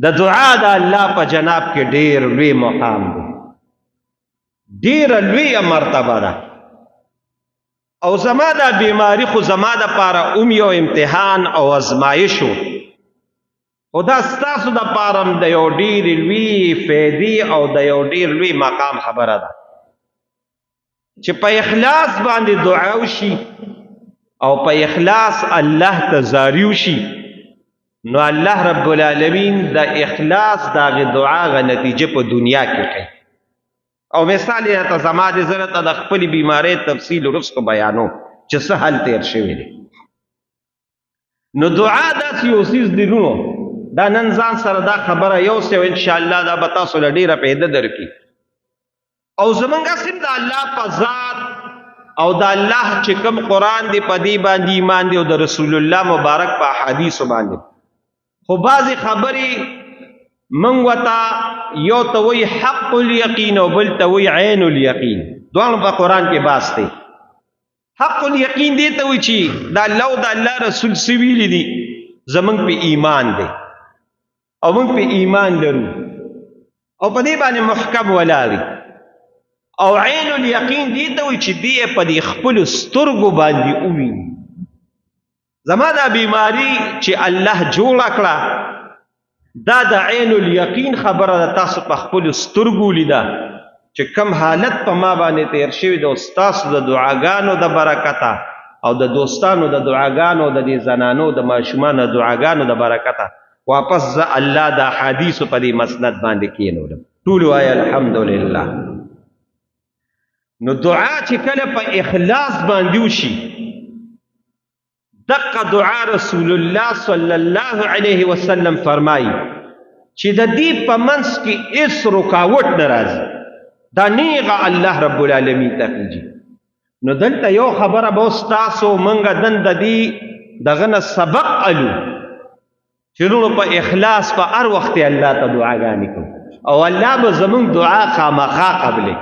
د دعا د الله په جناب کې ډیر لوی مقام دی، ډیر لوی مرتبه ده. او زما دا بیماری خو زما د پاره اوم یو امتحان او ازمایش و، خو دا ستاسو د پاره هم د یو ډیر لوی فایدې او د یو ډیر لوی مقام خبره ده چې په اخلاص باندې دعا وشي او په اخلاص الله ته زاری وشي، نو الله رب العالمین د اخلاص دغه دعا غ نتیجه په دنیا کې کوي. او مثال یې ته زما د زړه ته د خپلې بیمارۍ تفصیل وروسته بیانو چې څه حل تیر شوی دی. نو دعا داسې یو څیز دی نو دا نن ځان سره دا خبره یو څه انشاءالله دا به تاسو له ډېره پیدا درکړي. او زمونږ سم د الله په ذات او د الله چې کوم قرآن دی په دې باندې ایمان دی او د رسول الله مبارک په احادیثو باندې، خو بعضې خبرې مونږ ورته یو ته وایي حق الیقین او بل ته وایي عین الیقین، دواړو په قرآن کې باس دی. حق الیقین دی ته وایي چې د الله او د الله رسول څه ویلي دي زمونږ په ایمان دی او مونږ په ایمان لرو او په دې باندې محکم ولاړ. او عین الیقین دی ته وایي چې دی په دې خپلو سترګو باندې وویني. زما دا بیماری چې الله جوړه کړه دا د عین الیقین خبره ده، تاسو په خپلو سترګو ولیده چې کم حالت په ما باندې تیر شوی دی او ستاسو د دعاګانو د برکته او د دوستانو د دعاګانو د دې زنانو د ماشومانو د دعاګانو د برکته واپس زه الله د احادیثو په دې مسند باندې کېنولم. ټول وایه الحمدلله. نو دعا چې کله په اخلاص باندې وشي، دقه دعا رسول الله صلی الله علیه وسلم فرمایي چې د دې په منځ کې هیڅ رکاوټ نه راځي، دا نیغه الله رب العالمین ته خیږي. نو دلته یو خبره به اوس تاسو مونږ دن د دې دغه نه سبق الو چې وروڼو په اخلاص په هر وخت الله ته دعاګانې کوو او الله به زمونږ دعا خامخا قبلوي،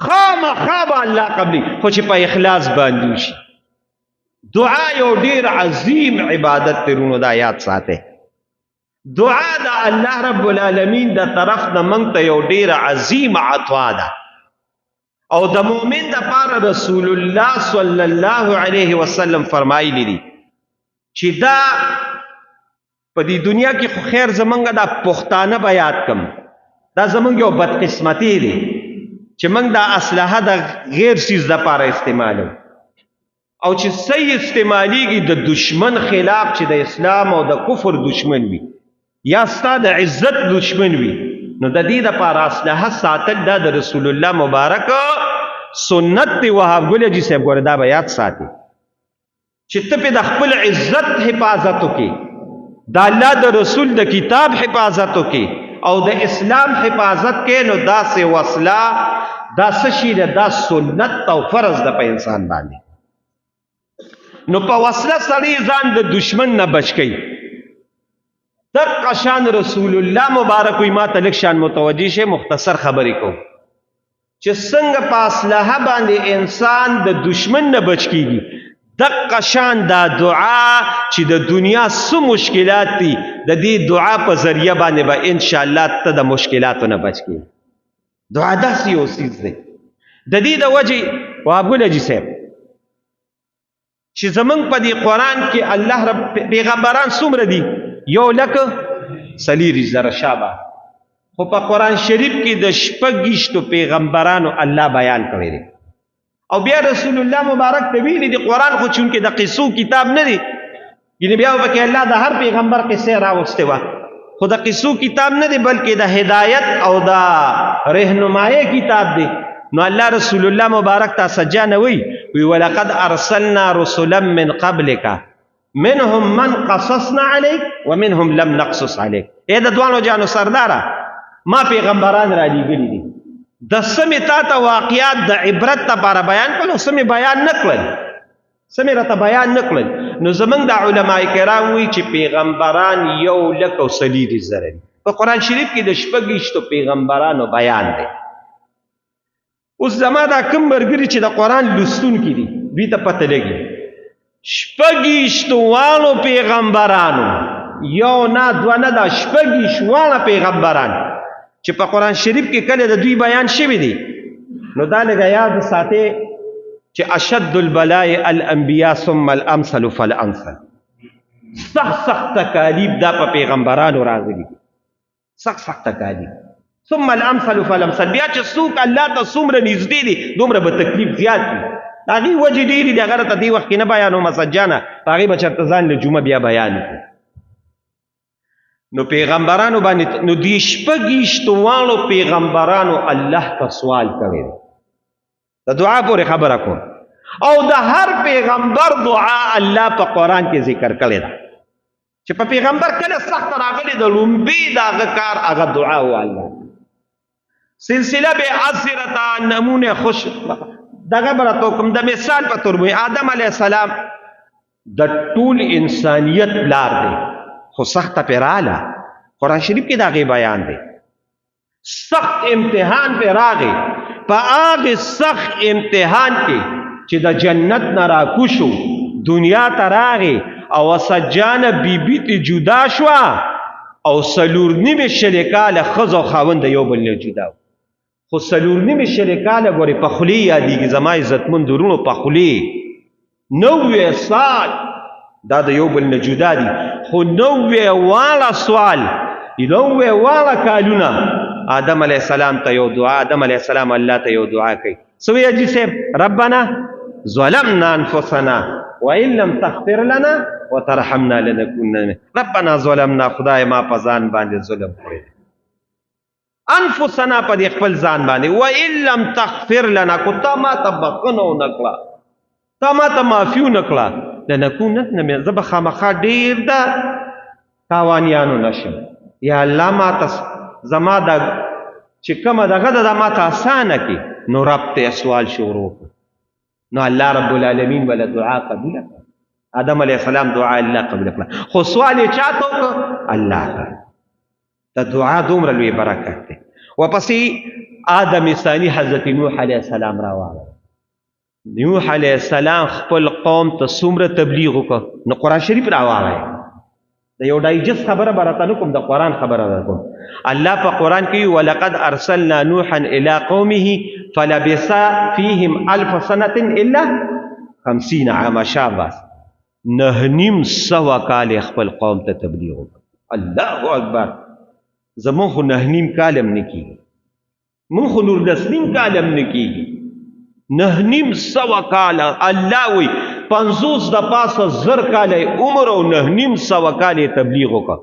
خامخا به الله قبلوي، خو چې په اخلاص باندې وشي. دعا یو ډیر عظیم عبادت دی وروڼو، دا یاد ساتئ. دعا د الله رب العالمین د طرف نه موږ ته یو ډیر عظیم عطا ده او د مؤمن د پاره رسول الله صلی الله علیه وسلم فرمایلی دي چې دا په دې دنیا کې خو خیر زمونږ دا پښتانه به یاد کم، دا زمونږ یو بدقسمتي دی چې موږ دا اسلحه د غیر څیز دپاره استعمالو او چې صحیح استعمالیږي د دشمن خلاف چې د اسلام او د کفر دشمن وي یا ستا د عزت دشمن وي، نو د دې دپاره اسلحه ساتل دا د رسول الله مبارک سنت دی. وهاب ګل حاجي صاحب ګوره دا به یاد ساتي چې ته پې د خپل عزت حفاظت وکړې، د الله د رسول د کتاب حفاظت وکړې او د اسلام حفاظت کې، نو داسې وسله دا څه شي ده؟ دا سنت او فرض ده په انسان باندې. نو په وسله سړی ځان د دشمن نه بچ کوي. دقه شان رسول الله مبارک وي، ما ته لږ شان متوجه شي، مختصر خبرې کوم چې څنګه په اسلحه باندې انسان د دشمن نه بچ کیږي، دقه شان دا دعا چې د دنیا څه مشکلات دي د دې دعا په ذریعه باندې به ان شاء الله ته د مشکلاتو نه بچ کیږي. دعا داسې یو څیز دی د دې د وجې وهاب ګل حاجي صاحب چې زمونږ په دې قرآن کې الله رب پیغمبران څومره دي؟ 1,24,000 شابه، خو په قرآن شریف کې د 26 پیغمبرانو الله بیان کړی دی. او بیا رسول الله مبارک ته ویلي دي قرآن خو چونکې د قصو کتاب نه دی، یعنی بیا به پکې الله د هر پیغمبر قصه راوستې وه، خو د قصو کتاب نه دی بلکې د هدایت او د رهنمایۍ کتاب دی. نو الله رسول الله مبارک ته سجا نه وی وی ولقد ارسلنا رسلا من قبلک منهم من قصصنا عليك ومنهم لم نقصص عليك. اے د دوانو جانو سردارا، ما پیغمبران را لیږلي دي، د سمې تا ته واقعات د عبرت لپاره بیان کړل او سمې بیان نه کړل، سمې راته بیان نه کړل. نو زمونږ د علماء کرام وایي چې پیغمبران 1,24,000 دي. په قرآن شریف کې د 26 پیغمبرانو بیان دی. اوس زما دا کم مرګري چې د قرآن لوستونکي دي دوی ته پته لګي 26 والو پیغمبرانو یو نه دوه نه، دا 26 واړه پیغمبران چې په قرآن شریف کې کله د دوی بیان شوي دي، نو دا لږه یاد ساتئ چې اشد البلاء الانبیاء ثم الامثل فالامثل. سخت سخت تکالیف دا په پیغمبرانو راغلي دي، سخت سخت تکالیف. ثم الامثل فالامثل، بیا چې څوک الله ته څومره نږدې دي دومره به تکلیف زیات وي. د هغې وجې ډېرې دي، هغه راته دې وخت کې نه بیانوم سجانه، په هغې به چېرته ځان له جمعه بیا بیان کړو. نو پیغمبرانو باندې، نو دې 26 واړو پیغمبرانو الله ته سوال کړی دی. د دعا پورې خبره کوم، او د هر پیغمبر دعا الله په قرآن کې ذکر کړې ده چې په پیغمبر کله سخت راغلی د لومبي د هغه کار هغه دعا و الله. سلسله به ازرتا نمونه خوش دغه به راته وکړم. د مثال په تور وایي آدم علیه السلام د ټول انسانیت پلار دی، خو سخته پرې راله. قرآن شریف کې د هغې بیان دی، سخت امتحان پرې راغی. په هغې سخت امتحان کې چې د جنت نه راکوشو دنیا ته راغی او سجانه بیبي ترې جدا شوه، او 4.5 شلې کاله ښځه او خاوند یو بل نه جدا وو. خو 4.5 شلې کاله ګورې په خولې یادېږي زما عزتمند وروڼو، په خولې 90 سال دا د یو بل نه جدا دي، خو 90 واړه سوال، 90 واړه کالونه آدم علیه السلام ته یو دعا، آدم علیه السلام الله ته یو دعا کوي. څه وایي حاجي صاحب؟ ربنا ظلمنا انفسنا وان لم تغفر لنا وترحمنا لنكونن. ربنا ظلمنا، خدای ما په ځان باندې ظلم کړی، انفسنا په دې خپل ځان باندې، وان لم تغفر لنا، کو تا ما ته بخښنه ونه کړه، تا ما ته معافي ونه کړه، لنکونن من، زه به خامخا ډېر د تاوانیانو نه شم. یا الله ما ته زما د چې کومه دغه ده دا ما ته اسانه کړي. نو رب ته سوال شروع کړ، نو الله رب العالمین وله دعا قبوله کړه. آدم علیه السلام دعا الله قبوله کړه، خو سوال یې چا ته وکړ؟ الله ته. د دعا دومره لوی برکت دی. ورپسې آدم ثانی حضرت نوح علیه السلام راواړه. نوح علیه السلام خپل قوم ته څومره تبلیغ وکړ، نو قرآن شریف راواړی. د یو ډایجست خبره به راته نه کوم، د قرآن خبره راته کوم. الله په قرآن کې وایي، ولقد ارسلنا نوحا الی قومه فلبث فیهم الف سنة الا 50 عاما. شاباس، 950 کال یې خپل قوم ته تبلیغ وکړ. الله اکبر، زمونږ خو 9.5 کال هم نه کېږي، مونږ خو نور 10.5 کال هم نه کېږي. 950 کاله الله وایي 50 د پاسه 1000 کاله یې عمر او 950 کاله یې تبلیغ وکړ.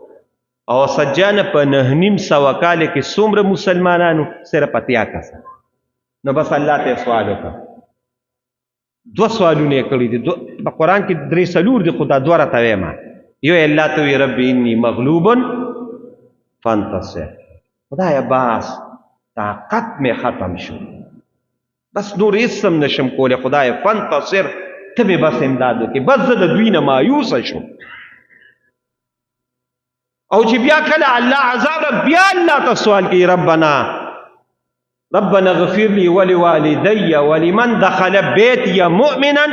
او سجانه په 950 کاله کې څومره مسلمانانو؟ صرف 80 کسان. نو بس الله ته سوال وکړ، دوه سوالونه یې کړي دي، په قرآن کې 3 څلور دي، خو دا دوه راته وایم. یو یې الله ته وایي رب انی مغلوب فانتصر، خدایه بس طاقت مې ختم شو، بس نور هېڅ هم نشم کولی، خدایه فانتصر، ته مې بس امداد وکړې، بس زه د دوی نه مایوسه شوم. او چې بیا کله الله عذاب را، بیا الله ته سوال کوي، ربنا اغفر لي ولوالدي ولمن دخل بيتي مؤمنا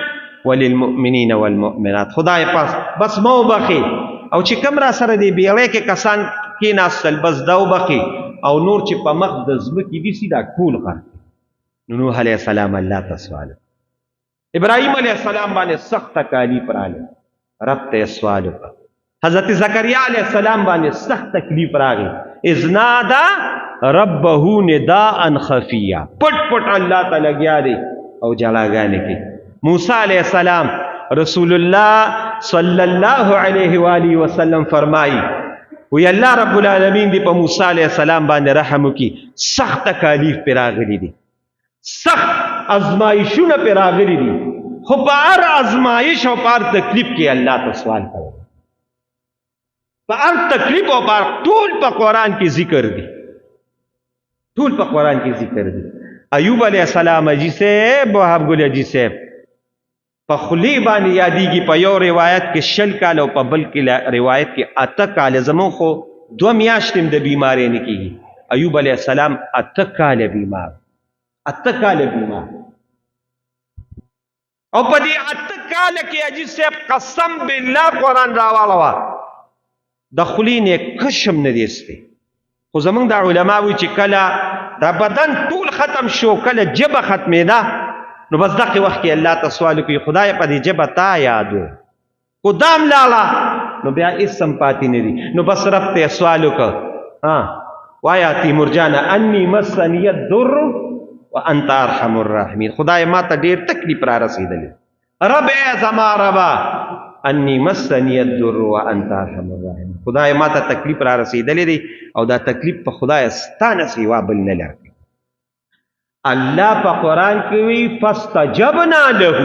وللمؤمنين والمؤمنات. خدای پاس بس ما وبخي، او چې کم را سره دی بیړۍ کې کسان کېناستل بس دا وبخي، او نور چې په مخ د ځمکې دي سي دا ټول غرق. نو نوح علیه السلام الله ته سوال، ابراهیم علیه السلام باندې سخت تکالیف راغی، رب ته یې سوال وکړ. حضرت زکریا علیه السلام باندې سخت تکلیف راغی، اذ نادا ربه نداء خفیا، پټ پټ الله ته لګیا دی او جړاګانې کوي. موسی علیه السلام رسول الله صلی الله علیه وآله وسلم فرمایي، وی الله رب العالمین دی په موسی علیه السلام باندې رحم وکړي، سخت تکالیف پرې راغلي دي، سخت ازمایشونه پرې راغلي دي، خو په هر ازمایش او په هر تکلیف کې الله ته سوال کوي. په هر تکلیف او په هر ټول په قرآن کې ذکر دي، ټول په قرآن کې ذکر دي. ایوب علیه السلام حاجي صاحب، وهاب ګل حاجي صاحب په خولې باندې یادېږي، په یو روایت کې 20 کاله او په بل کې روایت کې 8 کاله. زمونږ خو 2 میاشتې هم د بیمارۍ نه کېږي. ایوب علیه السلام 8 کاله بیمار، 8 کاله بیمار، او په دې 8 کاله کې حاجي صاحب قسم بالله قرآن راواړوه، د خولې نه کشم نه دی ایستی. خو زمونږ دا علما وایي چې کله دا بدن ټول ختم شو، کله ژبه ختمېده، نو بس دغه وخت کې الله ته سوال وکړي، خدای په دې ژبه تا یادو، کدام لاړه نو بیا هېڅ هم پاتې نه دي. نو بس رب ته یې سوال وکړ، ها وایا تیمور جانه، انی مسنی الضر وانت ارحم الراحمین، خدای ما ته ډېر تکلیف را رسېدلی، رب ای زما ربا، انی مسنی الضر وانت ارحم الراحمین، خدای ما ته تکلیف را رسېدلی دی او دا تکلیف په خدای ستا نه سوا بل نه لري. الله په قرآن کې وی فاستجبنا له،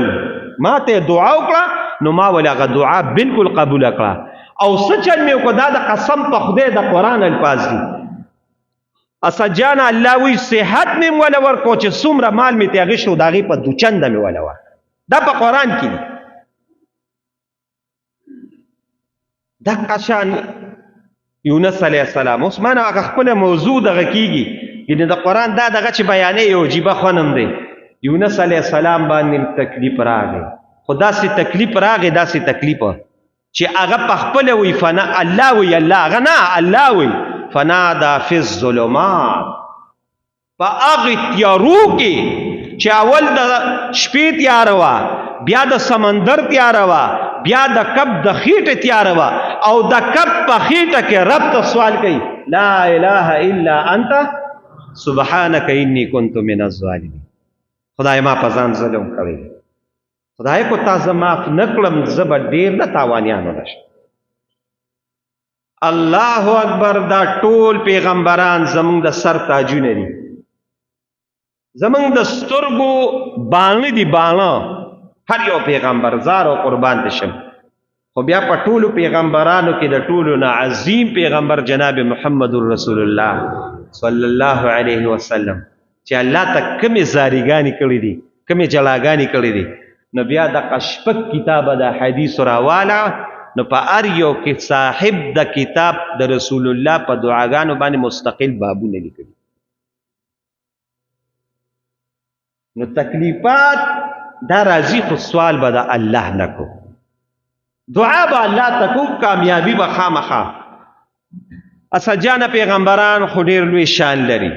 ما ته دعا وکړه نو ما ولا هغه دعا بالکل قبول کړه. او څه چل مې وکړه، دا د قسم په خدای د قرآن الفاظ دي. اسد جان الله وی صحت مې ولا ورکو چې څومره مال مې ته غشو د هغې په دوچنده مې ولا ورکړه. دا په قرآن کې دي. دقه شان یونس علیه السلام. اوس مانه هغه خپله موضوع دغه کېږي، یعنې د قرآن دا دغه چې بیانې یو عجیبه خونم دی. یونس علیه السلام باندې تکلیف راغی، خو داسې تکلیف راغی، داسې تکلیف چې هغه په خپله وي فنا الله وي، الله هغه نه الله وي، فنادا فی الظلمات، په هغه تیارو کې چې اول د شپې تیاره وه، بیا د سمندر تیاره وه، بیا د کب د خېټې تیاره وه، او د کب په خېټه کې رب ته سوال کوي، لا اله الا انت سبحانك انی كنت من الظالمین. خدای ما په ځان ظلم کړی، خدای کو تا زه معاف نه کړم، زه به ډېر د تاوانیانو نه شم. الله اکبر. دا ټول پیغمبران زمونږ د سر تاجونه دي، زمونږ د سترګو باڼه دي، باڼه. هر یو پیغمبر زار او قربان دي شم. خو بیا په ټولو پیغمبرانو کې د ټولو نه عظیم پیغمبر جناب محمد رسول الله صلی الله علیه وسلم، چې الله ته کمې زاریګانې کړې دي، کمې جلاګانې کړې دي، نو بیا د شپږ کتابه د حدیث راواله، نو په هر یو کې صاحب د کتاب د رسول الله په دعاګانو باندې مستقل بابونه لیکلي. نو تکلیفات دا راځي، خو سوال به د الله نه کو، دعا به الله ته کو، کامیابی به خامخا. اسد جانه پیغمبران خو ډېر لوی شان لري،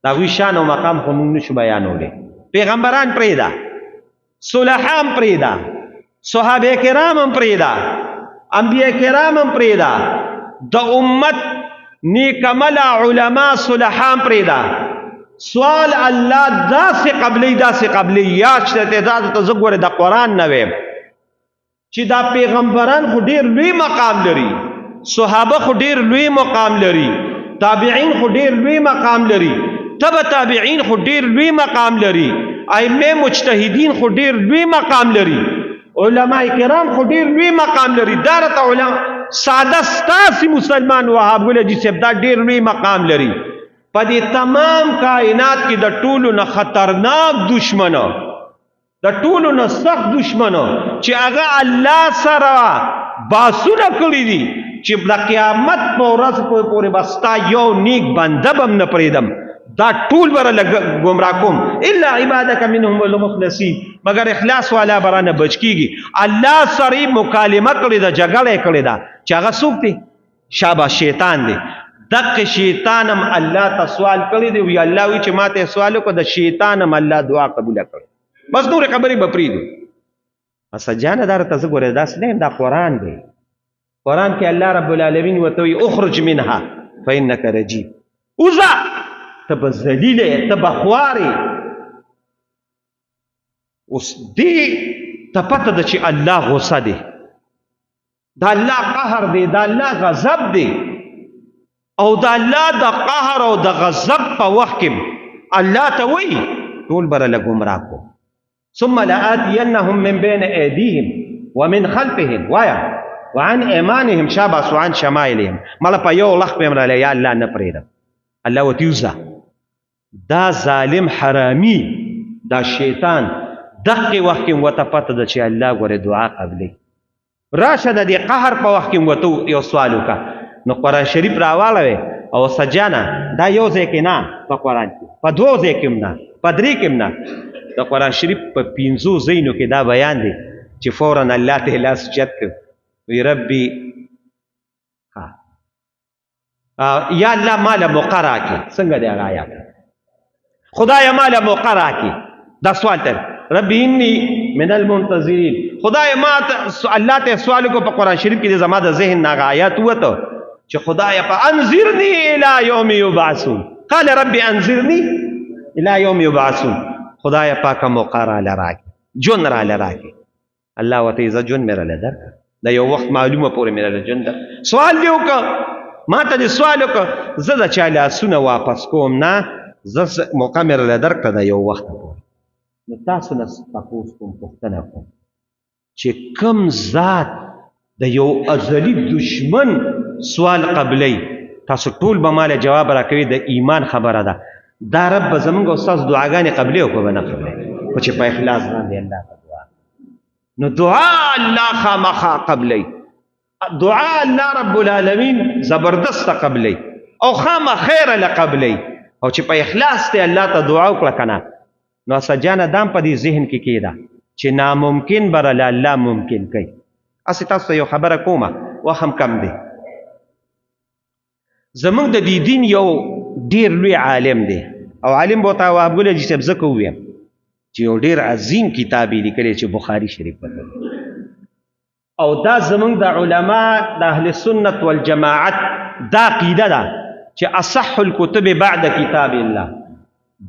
د هغوی شان او مقام خو موږ نشو بیانولی. پیغمبران پرېږده، صلحان پرېږده، صحابه کرام هم پرېږده، انبیاء کرام هم پرېږده، د امت نیک عمله علما صلحان پرېږده. سوال الله داسې قبلي، داسې قبلي، یاد شته ته دا ته زه ګوره د قرآن نه ویم چې دا پیغمبران خو ډېر لوی مقام لري، صحابه خو ډېر لوی مقام لري، تابعین خو ډېر لوی مقام لري، تبع تابعین خو ډېر لوی مقام لري، ائمه مجتهدین خو ډېر لوی مقام لري، علماء کرام خو ډېر لوی مقام لري. دا راته علما ساده ستاسې مسلمان وهاب ګل حاجي صاحب دا ډېر لوی مقام لري. په دې تمام کائنات کې د ټولو نه خطرناک دشمن، د ټولو نه سخت دشمن چې هغه الله سره باسونه کړي دي چې د قیامت په ورځ پورې به ستا یو نیک بنده به هم نه پرېږدم، دا ټول به راله ګمراه کوم، الا عبادک منهم المخلصین، مګر اخلاص والا به رانه بچ کېږي. الله سره یې مکالمه کړې ده، جګړه یې کړې ده چې هغه څوک دی؟ شابه شیطان دی. دغه شیطان هم الله ته سوال کړی دی، وی الله وی چې ما ته سوال وکړ، د شیطان هم الله دعا قبوله کړې. بس نورې خبرې به پرېږدو. اسد جانه دا راته زه ګوره داسې نه یم، دا قرآن دی. قرآن کې الله رب العالمین ورته وایي اخرج منها فإنک رجیم، وځه ته به ذلیل یې، ته به خوار یې. اوس دې ته پته ده چې الله غوسه دی، دا الله قهر دی، دا الله غضب دی، او دا الله د قهر او د غضب په وخت کې الله ته وایي ټول به راله ګمراه کو، ثم لآتینهم من بین ایدیهم ومن خلفهم، وایا وعن ایمانهم، شاباس، وعن شمایلهم. مړه په یو لخ به هم راله یا الله نه پرېږدم. الله ورته وځه دا ظالم حرامي دا شیطان دقه وخت کې ورته پته ده چې الله ګوره دعا قبلوي، راشه د دې قهر په وخت کې ورته یو سوال وکړه. نو قرآن شریف راواړوي او سجانه دا یو ځای کې نه، په قرآن کې په دوو ځای کې هم نه، په درې کې هم نه، د قرآن شریف په پنځو ځایونو کې دا بیان دی چې فورا الله ته لاس اوچت کړ، وی ربي یا الله مال موقع راکې، څنګه دی هغه آیات؟ خدای مال موقع راکې، دا سوال ته رب انی من المنتظرین، خدای ما ته الله ته سوال کو په قرآن شریف کې زما د ذهن نه آیات وته چې خدای په انذرنی الی یوم یبعثون، قال رب انذرنی الی یوم یبعثون، خدای پاک موقع را لراکې، جون را لراکې. الله وته زه جون مې را لدرک، دا یو وخت معلومه پورې مې را جون ده. سوال دی وکړه، ما ته دې سوال وکړه، زه د چا لاسونه واپس کوم نه، زه موقع مې را درکړه دا یو وخت پورې. نو تاسو نه تپوس کوم، پوښتنه کوم چې کوم ذات د یو ازلی دشمن سوال قبلی؟ تاسو ټول به ماله جواب راکوي، د ایمان خبره ده. دا رب به زمونږ او ستاسو دعاګانې قبلې او که به نه قبلې؟ خو چې په اخلاص باندې الله ته دعا، نو دعا الله خامخا قبلی، دعا الله رب العالمین زبردست قبلی او خامه خیر له قبلی. او چې په اخلاص ته الله ته دعا وکړه که نه، نو اسد جانه دام په دې ذهن کې کېده چې ناممکن به له الله ممکن کوي. هسې تاسو ته یو خبره کومه، وخت هم کم دی. زمونږ د دې دین یو ډیر لوی عالم دی، او عالم به ورته وهب ګل حاجي صاحب ځکه ووایم چې یو ډیر عظیم کتاب یې لیکلی چې بخاري شریف ورته، او دا زمونږ د علما د اهل سنت والجماعت دا عقیده ده چې اصح الکتب بعد کتاب الله،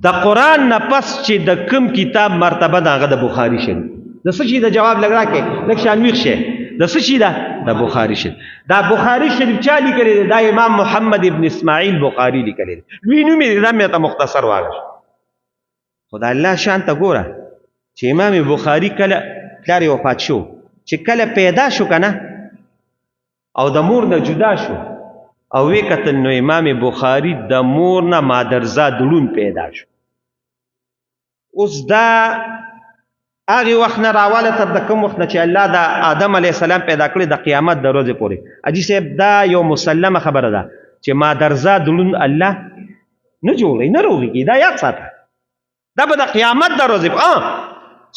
د قرآن نه پس چې د کم کتاب مرتبه ده هغه د بخاری شریف. د څه شي د جواب لږ راکړئ، لږ شان ویښ شئ. د څه شي ده؟ د بخاری شریف. دا بخاری شریف چا لیکلی دی؟ دا امام محمد ابن اسماعیل بخاری لیکلی دی، لوی نوم یې دی، دا مې ته مختصر واغښت. خو د الله شان ته ګوره چې امام بخاری کله پلار یې وفات شو، چې کله پیدا شو که نه او د مور نه جدا شو او وی کتل، نو امام بخاری د مور نه مادرزاد ړوند پیدا شو. اوس دا هغې وخت نه راواله تر د کوم وخت نه چې الله د آدم علیه السلام پیدا کړی د قیامت د ورځې پورې، حاجي صاحب دا یو مسلمه خبره ده چې مادرزاد ړوند الله نه جوړوي، نه روغېږي، دا یاد ساته، دا به د قیامت د ورځې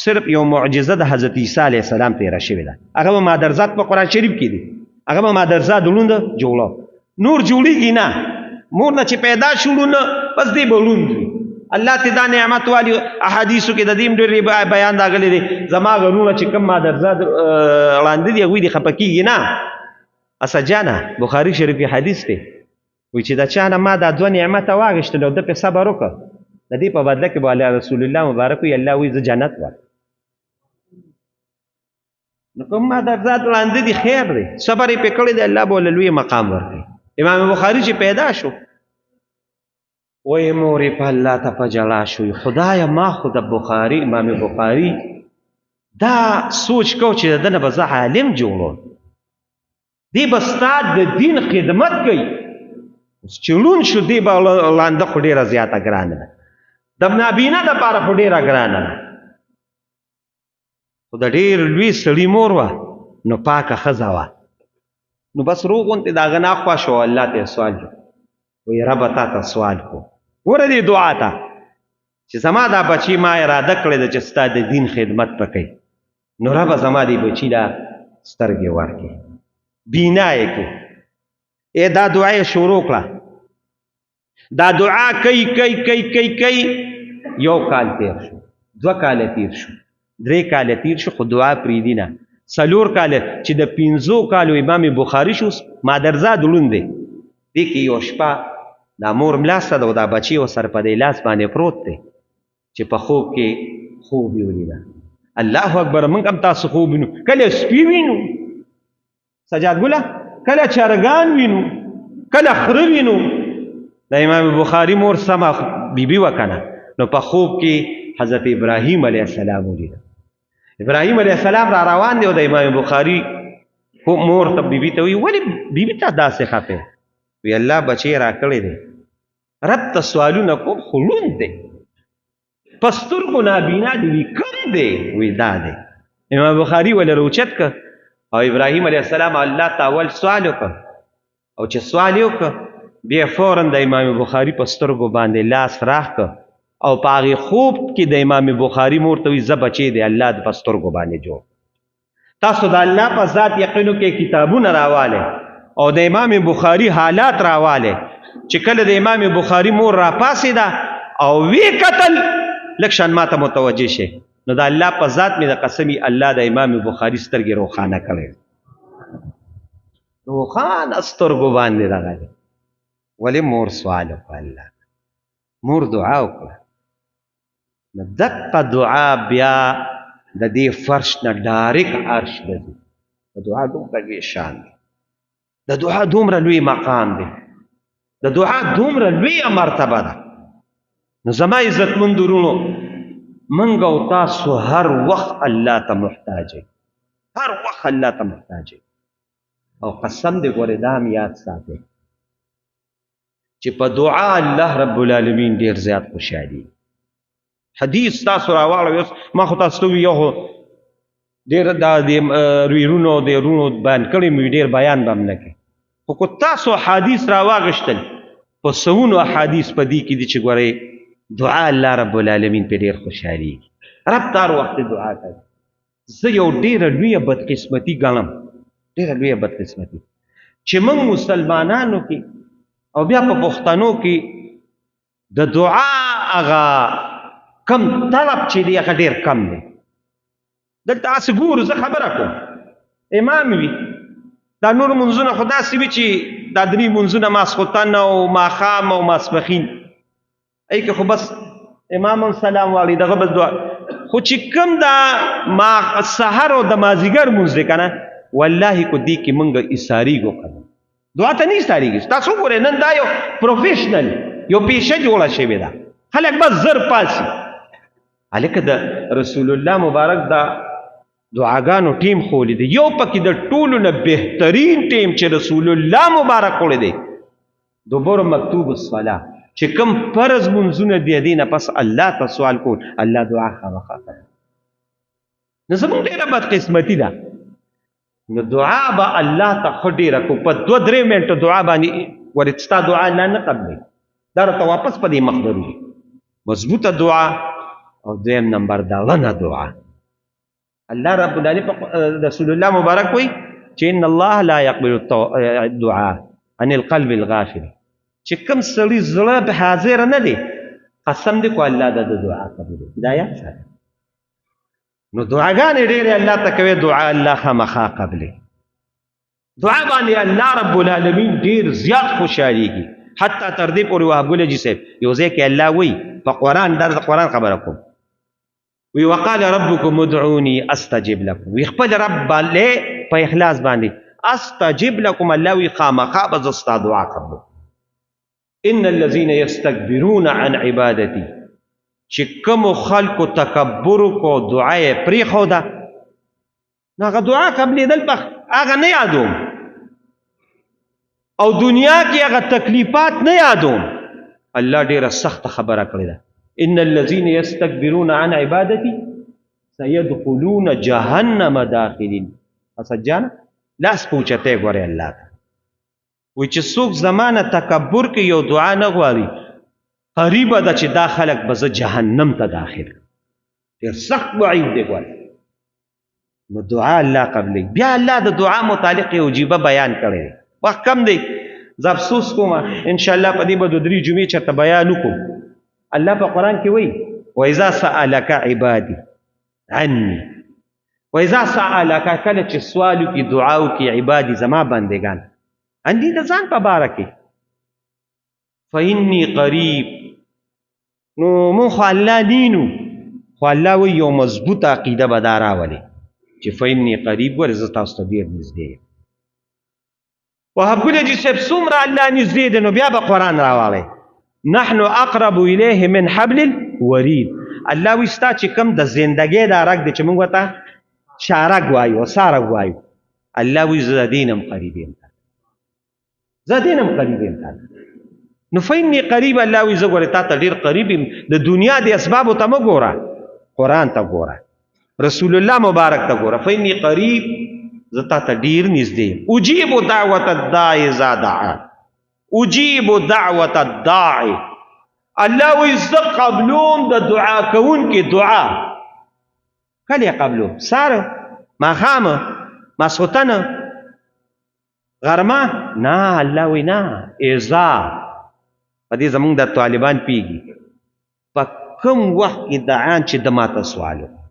صرف یو معجزه د حضرت عیسی علیه السلام تیره شوې ده، هغه به مادرزاد په قرآن شریف کې دي، هغه به مادرزاد ړوند جوړو، نور جوړیږي نه، مور نه چې پیدا شو ړوند بس دی به ړوند وي. الله ته دا نعمت والی احادیثو کې د دې ډېر بیان راغلی دی، زما غرونه چې کوم مادرزاد ړانده دي هغوی دې خفه کېږي نه. اسد جانه بخاري شریف کې حدیث دی، وایي چې د چا نه ما دا دوه نعمته واخیستل او ده پرې صبر وکړ، د دې په بدله کې به الله رسول الله مبارک وي، الله وایي زه جنت ورکړم. نو کوم مادرزاد ړانده دي خیر دی، صبر یې پرې کړی دی، الله به ورله لوی مقام ورکړي. امام بخاري چې پیدا شو وایي مور یې په الله ته په ژړا شو، خدایه ما خو د بخاري امام بخاري دا سوچ کو چې د ده نه به زه عالم جوړوم، دی به ستا د دین خدمت کوي. اوس چې ړوند شو دی به ړانده خو ډېره زیاته ګرانه ده، د نابینا دپاره خو ډېره ګرانه ده، خو د ډېر لوی سړي مور وه نو پاکه ښځه وه، نو بس روغ غونتې د هغه ناخوا شو، الله ته یې سوال وکړ، وایي ربه تا ته سوال کو، ګوره دې دعا ته چې زما دا بچی ما اراده کړې ده چې ستا د دین خدمت به کوي، نو ربه زما دې بچي له سترګې ورکړې، بینا یې کړې. ای دا دعا یې شروع کړه، دا دعا کوي کوي کوي کوي کوي، یو کال تیر شو، دوه کاله تیر شو، درې کاله تیر شو، خو دعا پرېږدي نه. څلور کاله چې د پنځو کالو امام بخاري شو، مادرزاد ړوند دی، دې کې یو شپه دا مور ملاسته ده او دا بچی ورسره په دې لاس باندې پروت دی چې په خوب کې خوب یې ولیده. الله اکبر، موږ هم تاسو خوب وینو، کله سپي وینو سجاد ګله، کله چرګان وینو، کله خره وینو. د امام بخاری مور سمه بیبي وه که نه، نو په خوب کې حضرت ابراهیم علیه السلام ولیده. ابراهیم علیه السلام را روان دی او د امام بخاری مور ته بیبي ته وایي ولې بیبي ته داسې خفه؟ وی الله بچی راکړی دی، رب ته سوالونه کوم خو ړوند دی، په سترګو نابینا دی، وی کوم دی؟ وی دا دی. امام بخاری ولې راوچت که او ابراهیم علیه السلام الله ته اول سوال وکړ، او چې سوال یې وکړ بیا فورا د امام بخاری په سترګو باندې لاس راخ که او په هغې خوب کې د امام بخاری مور ته وایي زه بچی دی الله د په سترګو باندې جوړ. تاسو د الله په ذات یقینو کې کتابونه راوالی، او د امام بخاری حالات راواله چې کله د امام بخاری مور را پاسې ده او وی قتل لکشان ماته متوجه شي، نو د الله په ذات مې د قسمی الله د امام بخاری سترګې روښانه کړې، روښانه سترګو باندې دغه دی. ولې مور سوال وکړه، الله مور دعا وکړه، نو دقه دعا بیا د دې فرش نه ډایرک عرش ته ځي. د دعا دومره لوی شان دی، د دعا دومره لوی مقام دی، د دعا دومره لویه مرتبه ده. نو زما عزتمند ورونو، منګ او تاسو هر وخت الله ته محتاج یئ، هر وخت الله ته محتاج یئ. او قسم دې ګورې دا هم یاد ساتئ چې په دعا الله رب العالمین ډیر زیات خوشحالي. حدیث تاسو راواړوئ، اوس ما خو تاسو ته یو خو ډېر دا د ویرونو د رونو بیان کړی مې، ډېر بیان به هم نه کوي، خو که تاسو حدیث راواغېستل په سوونو احادیث په دې کې دي چې ګورئ دعا الله رب العالمین پې ډېر خوشحالېږي. رب ته هر وخت دعا کوي. زه یو ډېره لویه بدقسمتي ګڼم، ډېره لویه بدقسمتي چې موږ مسلمانانو کې او بیا په پښتنو کې د دعا هغه کم طلب چې دی هغه ډېر کم دی. دلته هسې ګورو، زه خبره کوم، امام وي دا نور منځونه خو داسې وي چې دا درې منځونه ماسخوتن او ماښام او ماسپښین، ای کې خو بس امام هم سلام واړي دغه بس دعا، خو چې کوم دا ما سحر او د مازیګر مونځ دی که نه، والله کو دې کې مونږ ایسارېږو که نه، دعا ته نه ایسارېږي. تاسو وګورئ نن دا یو پروفیشنل یو پیشه جوړه شوې ده، خلک بس زر پاسي. هلکه د رسول الله مبارک دا دعاګانو ټیم ښولی دی، یو پکې د ټولو نه بهترین ټیم چې رسول الله مبارک ښولی دی، دوبر مکتوب الصلاة، چې کوم فرض منځونه دی دې نه پس الله ته سوال کول، الله دعا خامخا کوي. نو زمونږ ډېره بدقسمتي ده. نو دعا به الله ته ښه ډېره کو، په دوه درې منټه دعا باندې ورې ستا دعا الله نه قبلوي، دا راته واپس په دې مخ دروي. مضبوطه دعا او دویم نمبر دا ړنه دعا. الله رب العالمین په رسول الله مبارک وایي چې ان الله لا يقبل الدعاء عن القلب الغافل، چې کوم سړي زړه حاضر نه دی، قسم دې کو الله د دعا قبولوي. دا یاد ساته. نو دعاګانې ډېرې الله ته کوي، دعا الله خامخا قبلوي. دعا باندې الله رب العالمین ډېر زیات خوشحالېږي، حتی تر دې پورې وهب ګل حاجي صاحب یو ځای کې الله وایي په قرآن، دا د قرآن خبره کوم، وی وقال ربكم ادعوني استجب لكم، وی خپل رب باندې په اخلاص باندې استجب لكم، الله وی خامخا به زه ستا دعا قبلوم. ان الذين يستكبرون عن عبادتي، چې کومو خلکو تکبر وکړو دعا یې پرېښوده، نو هغه دعا قبلېدل په هغه نه یادوم، او دنیا کې هغه تکلیفات نه یادوم. الله ډېره سخته خبره کړې ده، ان الذين يستكبرون عن عبادتي سيدخلون جهنم داخلين. اسد جانه لاس په اوچتې ګورې الله ته، وایي چې څوک زما نه تکبر کوي یو دعا نه غواړي، قریبه ده چې دا خلک به زه جهنم ته داخل کړم. ډېر سخت وعید دی ګورې. نو دعا الله قبلوي. بیا الله د دعا متعلق یو عجیبه بیان کړی دی، وخت کم دی، زه افسوس کوم، انشاءالله په دې به د درې جمعې چېرته بیان وکړو. الله په قرآن کې وایي وإذا سألك عبادي عني، وإذا سألك، کله چې سوال وکړي دعا وکړي عبادي زما بندګان، عني د ځان په باره کې، فإني قریب، نو مونږ خو الله نینو، خو الله وایي یو مضبوطه عقیده به دا راولي چې فإني قریب، ګورې زه تاسو ته ډېر نږدې یم. وهب ګل حاجي صاحب څومره الله نږدې دی، نو بیا به قرآن راواړی، نحن اقرب الیه من حبل الورید. الله وایي ستا چې کوم د زندګۍ دا رګ دی چې موږ ورته شارګ وایو سارګ وایو، الله وایي زه د دې نه هم قریب یم، زه د دې نه هم قریب یم. نو فإني قریب، الله وایي زه ګورې تا ته ډېر قریب یم. د دنیا د اسبابو ته مه ګوره، قرآن ته ګوره، رسول الله مبارک ته ګوره. فإني قریب، زه تا ته ډېر نږدې یم. اجیب دعوت الداع اذا دعان، اجیب دعوت الداع، الله وایي زه قبلوم د دعا کوونکي دعا. کله یې قبلوم؟ سهار، ماښام، ماسخوتن. غرمه نه، الله وی نه، اذا په دې زمونږ د طالبان پیږي په کوم وخت کې دعان چې د ماته سوال وکړ.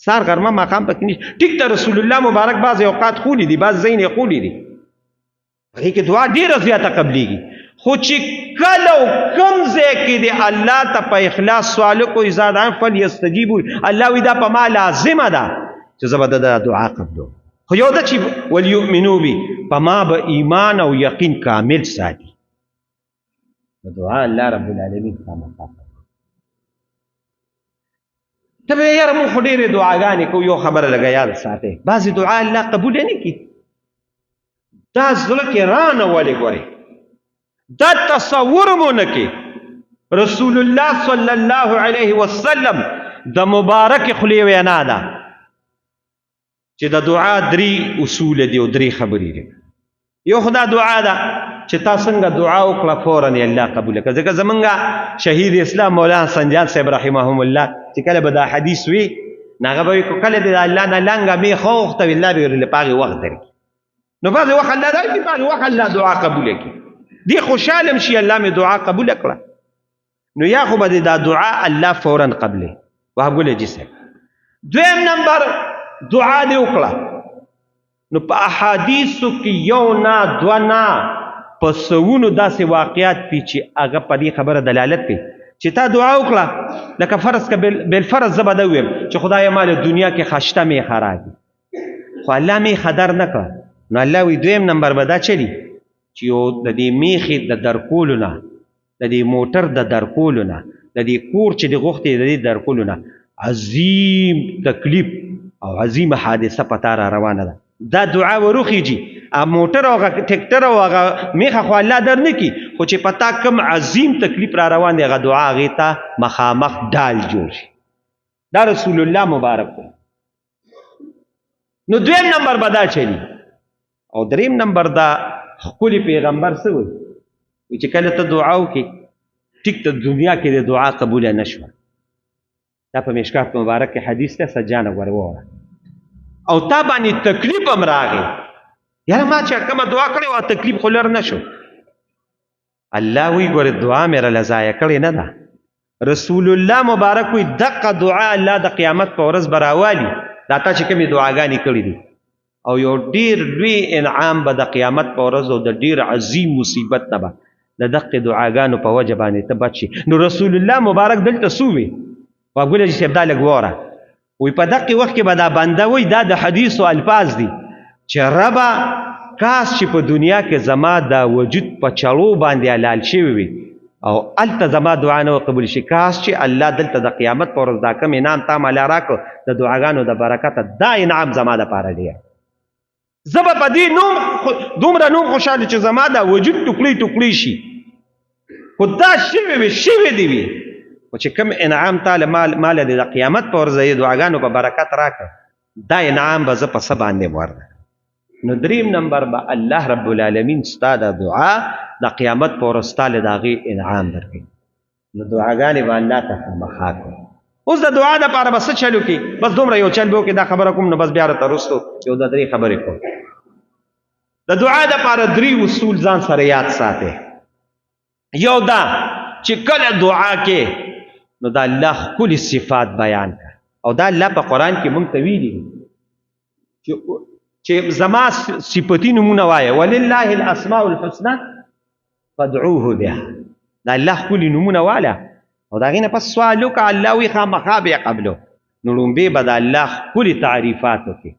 سار غرمه ماښام پکې نشته. ټیک ته رسول الله مبارک بعضې اوقات ښولي دي، بعضې ځایونه یې ښولي دي، هغې کې دعا ډېره زیاته قبلېږي، خو چې کله او کوم ځای کې دی الله ته په اخلاص سوال وکړو، اذا دعا فلیستجیبوا، الله وایي دا په ما لازمه ده چې زه به د ده دعا قبلوم. خو یو ده چې ولیؤمنو بي، په ما به ایمان او یقین کامل ساتي. دعا الله رب العالمین خامخا ته به یاره موږ خو ډېرې دعاګانې کوو، یو خبره لږه یاد ساتئ، بعضې دعا الله قبوله نه کړي. دا زړه کې رانه ولې ګورې، دا تصور مو نه کې. رسول الله صلی الله علیه وسلم د مبارک خولې وینا ده چې د دعا درې اصول دي او درې خبرې دي. یو خدا دعا ده چې تا څنګه دعا وکړه فورا یې الله قبول کړه. ځکه زمونږ شهید اسلام مولانا حسن جان صاحب رحمهم الله چې کله به دا حدیث وي، نو هغه به وایي کله دې د الله نه لنګه میخه وغوښته وي، الله به یې په هغې وخت درکړي. نو بعضې وخت الله درکړي، په هغې وخت الله دعا قبوله کړي، دې خوشحاله هم شي، الله مې دعا قبوله کړه. نو یا خو به دې دا دعا الله فورا قبلې. وهب ګل جي صاحب دویم نمبر دعا دې وکړه، نو په احادیثو کې یو نه دوه نه په سوونو داسې واقعات دي چې هغه په دې خبره دلالت کوي چې تا دعا وکړه، لکه فرض که بالفرض زه به دا ووایم چې خدایه ما له دنیا کې خشته میخه راکړي، خو الله میخه در نه کړه. نو الله وایي دویم نمبر به دا چلي چې یو د دې میخې د درکولو نه، د دې موټر د درکولو نه، د دې کور چې د غوښتې د دې درکولو نه عظیم تکلیف او عظیمه حادثه په تا را روانه ده. دا دعا وروخیږي، هغه موټر او هغه ټریکټر او هغه میخه خو الله در نه کړي، خو چې په تا کوم عظیم تکلیف را روان دی هغه دعا هغې ته مخامخ ډال جوړ شي. دا رسول الله مبارک دی. نو دویم نمبر به دا چلی. او دریم نمبر دا ښکلي پیغمبر څه وایي چې کله ته دعا وکړې، ټیک ته دنیا کې د دعا قبوله نه شوه، دا په مشکات مبارک کې حدیث ته سجانه ګوره ووره، او تا باندې تکلیف هم راغی، یاره ما چې کومه دعا کړې وه تکلیف خو لر نه شو. الله وی ګوره دعا مې راله ضایع کړې نه ده. رسول الله مبارک وی دقه دعا الله د قیامت په ورځ به راوالي، دا تا چې کومې دعاګانې کړې دي، او یو ډیر لوی انعام به د قیامت په ورځ او د ډیر عظیم مصیبت نه به د دقې دعاګانو په وجه باندې ته بچ شې. نو رسول الله مبارک دلته څه ووی؟ واګوله چې صاحب دا لږ واوره، وی په دقې وخت کې به دا بنده وی، دا د حدیثو الفاظ دي چې ربه کاش چې په دنیا کې زما دا وجود په چړو باندې حلال شوی وي او هلته زما دعا نه قبول شي، کاش چې الله دلته د قیامت په ورځ دا کوم انعام تا مالا راکړ د دعاګانو د برکته، دا انعام زما دپاره ډېر، زه به په دې نوم دومره نوم خوشحاله چې زما دا وجود ټوکړی ټوکړی شي، خو دا شوی وي، شوی دی وي، خو چې کوم انعام تا له مال دې د قیامت په ورځ یې دعاګانو په برکت راکړ، دا انعام به زه په څه باندې ورکړم. نو دریم نمبر به الله رب العالمین ستا د دعا د قیامت په ورځ ستا له د هغې انعام درکوي. نو دعاګانې به الله ته خامخا کوي. اوس د دعا دپاره به څه چل وکړي؟ بس دومره یو چل به وکړي، دا خبره کوم نو بس بیا راته وروستو یو دا درې خبرې کوم. د دعا دپاره درې اصول ځان سره یاد ساتئ. یو دا چې کله دعا کې نو د الله ښکلي صفات بیان کړه، او دا الله په قرآن کې مونږ ته ویلي دي چې زما صفتي نومونه وایه، ولله الاسماء الحسنى فادعوه بها، دا الله ښکلي نومونه واله او د هغې نه پس سوال وکړه، الله وایي خامخا به یې قبلو. نو ړومبی به د الله ښکلي تعریفات وکړي،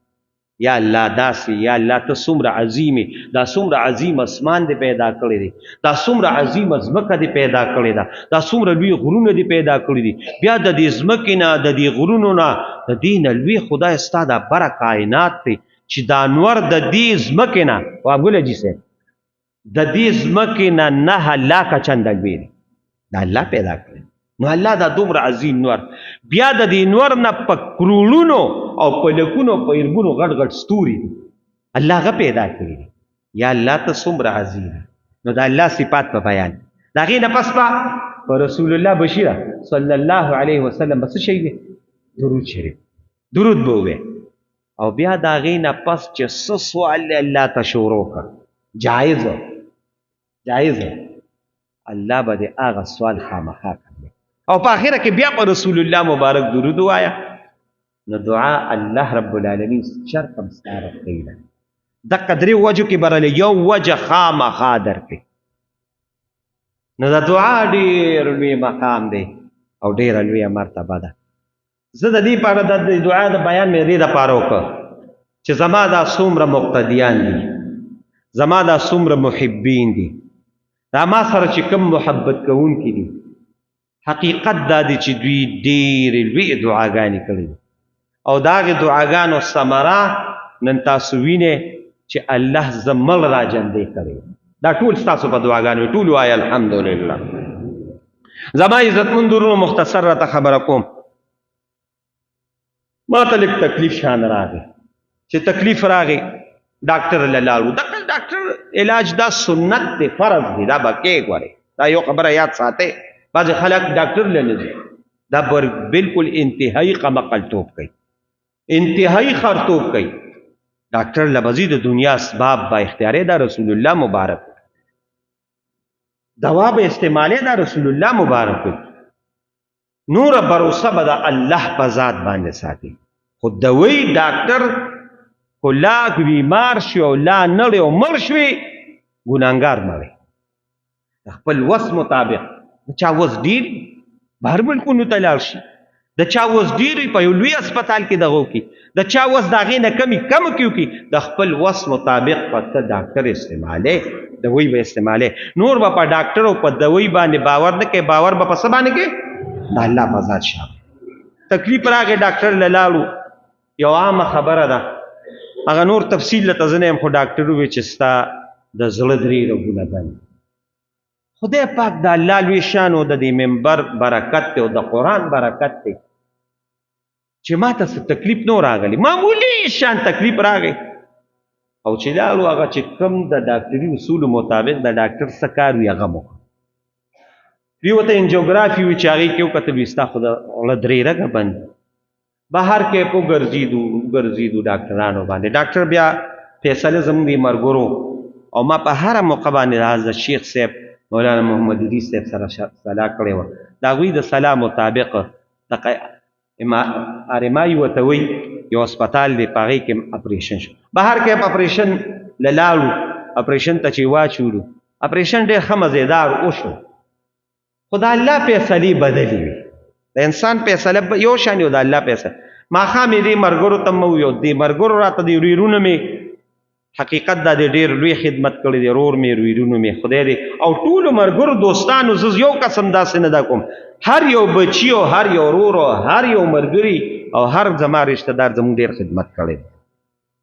یا الله داسې، یا الله ته څومره عظیم یې، دا څومره عظیم اسمان دې پیدا کړی دی، دا څومره عظیمه ځمکه دې پیدا کړې ده، دا څومره لوی غرونه دې پیدا کړي دي، بیا د دې ځمکې نه، د دې غرونو نه، د دې نه لوی خدای ستا دا بره کائنات دی چې دا نور د دې ځمکې نه، وابګله جي صاحب، د دې ځمکې نه 9 لاکه چنده لوی دی، دا الله پیدا کړی. نو الله دا دومره عظیم نور، بیا د دې نور نه په کروړونو او په لکونو په اربونو غټ غټ ستوري دي، الله هغه پیدا کړي دي. یا الله ته څومره عظیم. نو د الله صفات په بیان، د هغې نه پس به رسول الله بشیره صلی الله علیه وسلم به څه شی وي؟ درود شریف، درود به ووایي. او بیا د هغې نه پس چې څه سوال دی الله ته شروع کړ، جایز جایز، الله به دې هغه سوال خامخا کوي. او په آخره کې بیا په رسول الله مبارک درود ووایه، نو دعا الله رب العالمین چرته هم ستا رد کوي نه. دقه درې وجو کې به راله یو وجه خامخا درکړي. نو د دعا ډېر لوی مقام دی او ډېره لویه مرتبه ده. زه د دې پاره د دعا د بیان مې د دې دپاره وکړ چې زما دا څومره مقتدیان دي، زما دا څومره محبین دي، دا ما سره چې کوم محبت کوونکي دي، حقیقت دا دی چې دوی ډېرې لویې دعاګانې کړې دي او د هغې دعاګانو ثمره نن تاسو وینئ چې الله زه مړ را ژوندی کړی. دا ټول ستاسو په دعاګانو، ټول وایه الحمدلله. زما عزتمند وروڼو، مختصر راته خبره کوم. ما ته لږ تکلیف شان راغی، چې تکلیف راغی ډاکټر له لاړو. دغه ډاکټر علاج دا سنت دی، فرض دی، دا به کې ګورې، دا یو خبره یاد ساتئ. بعضې خلک ډاکټر له نه ځي، دا بر بالکل انتهایی قمقلتوب کوي، انتهایی خرتوب کوي. ډاکټر له به ځي، د دنیا اسباب به اختیارې، دا رسول الله مبارک دوا به استعمالې، دا رسول الله مبارک نور بروسه به د الله په ذات باندې ساتي. خو دوی ډاکټر خو لا بیمار شي او لا نړی او مړ شوي، ګناهګار مړی د خپل وس مطابق. د چا وس ډېر بهر ملکونو ته لاړ شي، د چا وس ډېر په یو لوی هسپتال کې دغه وکړي، د چا وس د هغې نه کمې کم کې وکړي، د خپل وس مطابق په ته ډاکټر استعمالې، دوی به استعمالې. نور به په ډاکټر او په دوی باندې باور نه کوي، باور به په څه باندې کوي؟ د الله په ذات شه. تکلیف راغی، ډاکټر له لاړو. یو عامه خبره ده، هغه نور تفصیل له ته زه نه یم، خو ډاکټر وویل چې ستا د زړه درې رګونه بند. خدای پاک د الله لوی شان او د دې منبر برکت دی او د قرآن برکت دی چې ما ته څه تکلیف نه راغلی، معمولي شان تکلیف راغی. او چې لاړو هغه چې کوم د ډاکټري اصولو مطابق د ډاکټر څه کار وي هغه مو وکړ. دوی ورته انجیوګرافي وي چې هغې کې وکتل، وي ستا خو د زړه درې رګه بند. بهر کې په ګرځېدو ګرځېدو ډاکټرانو باندې. ډاکټر بیا فیصله زموږ د ملګرو او ما په هره موقع باندې د حضرت شیخ صاحب مولانا محمد ادریس صاحب سره سلا کړې وه. د هغوی د سلا مطابق ار ام آی ورته وایي، یو هسپتال دی، په هغې کې اپریشن شو. بهر کې اپریشن له لاړو، اپریشن ته چې واچولو، اپریشن ډېر ښه مزیدار وشو. خو د الله فیصلې بدلې وي، د انسان فیصله یو شان یو، د الله فیصله. ماښام یې دې ملګرو ته مه وویل، دې ملګرو راته دې ورېرونو مې حقیقت دا دې ډېر لوی خدمت کړی دی، رور مې ورېرونو مې خدای دې او ټولو ملګرو دوستانو، زه یو قسم داسې نه دا کوم، هر یو بچي او هر یو ورور او هر یو ملګري او هر زما رشته دار زموږ ډېر خدمت کړی دی.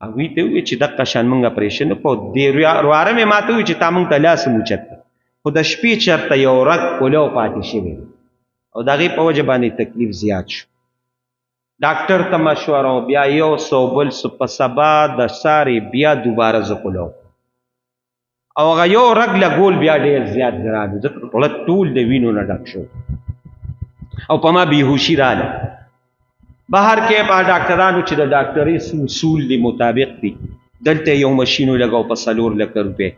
هغوی ته وویل چې دقه شان موږ اپرېشن وکړو. دې ورواره مې ما ته وویل چې تا موږ ته لاس هم اوچت کړ، خو د شپې چېرته یو رګ کولو پاتې شوی دی او د هغې په وجه باندې تکلیف زیات شو. ډاکټر ته مشوره او بیا یو څه او بل څه، په سبا د سارې بیا دوباره زه کولو او هغه یو رګ لګول بیا ډېر زیات ګران و، ځکه زړه ټول د وینو نه ډک شو او په ما بېهوشي راله. بهر کې په ډاکټرانو چې د ډاکټرۍ څه اصول دي مطابق دي، دلته یو مشین ولګاو په 4 لکه روپۍ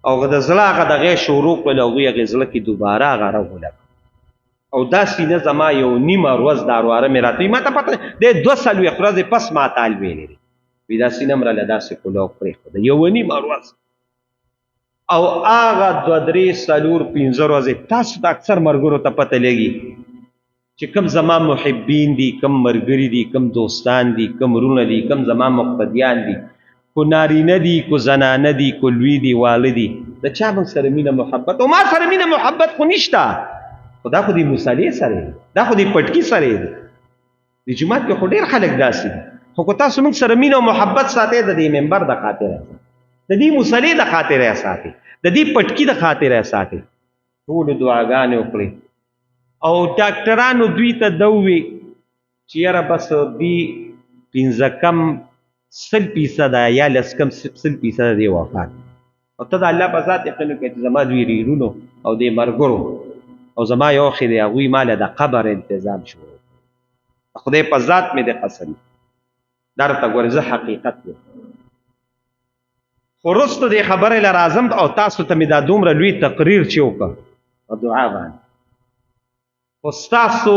او هغه د زړه هغه دغه شروع کړل، هغوی هغې زړه کې دوباره هغه رګ ولګاو. او دا سینه زما یو نیمه ورځ دا ورواره مې راته وایي، ما ته پته دی 42 ورځې پس ما ته حال ویلی دی، وایي دا سینه هم راله داسې کولو پرېښوده یوه نیمه ورځ. او هغه 2 3 4 5 ورځې تاسو ته اکثر ملګرو ته پته لګي چې کوم زما محبین دي، کوم ملګري دي، کوم دوستان دي، کوم وروڼه دي، کوم زما مقتدیان دي، کو نارینه دي، کو زنانه دي، کو لوی دي، واړه دي، د چا موږ سره مینه محبت او ما سره مینه محبت خو نشته، خو دا خو د مصلې سره دی، دا خو د پټکي سره دی. د جومات کې خو ډېر خلک داسې دي، خو که تاسو موږ سره مینه او محبت ساتئ د دې منبر د خاطره ساتئ، د دې مصلې د خاطره ساتئ، د دې پټکي د خاطره ساتئ. ټولو دعاګانې وکړې او ډاکټرانو دوی ته دا وویل چې یاره بس دې 5 کم 100% یا 10 کم 100% دی وفات. او ته د الله په ذات یقین وکړه چې زما دوی ریرونو او دې مرګرو او زما یو خې دی، هغوی ما له د قبر انتظام شروع کړ. خدای په ذات مې دې قسم، دا راته ګورې زه حقیقت یم. خو وروسته دې خبرې له راځم او تاسو ته مې دا دومره لوی تقریر چې وکړ په دعا باندې، خو ستاسو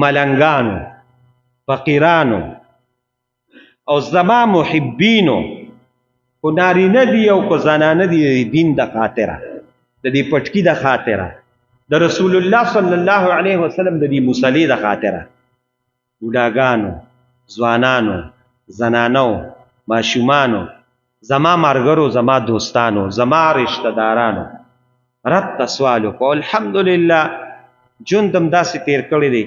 ملنګانو، فقیرانو او زما محبینو، کو نارینه دی او کو زنانه دی، دین د خاطره، د دې پټکی د خاطره، د رسول الله صلی الله علیه وسلم د دې مصلی د خاطره، بوډاګانو، ځوانانو، زنانو، ماشومانو، زما مرګرو، زما دوستانو، زما رشتہ دارانو، رب ته سوال وکړو. الحمدلله ژوند هم داسې تیر کړی دی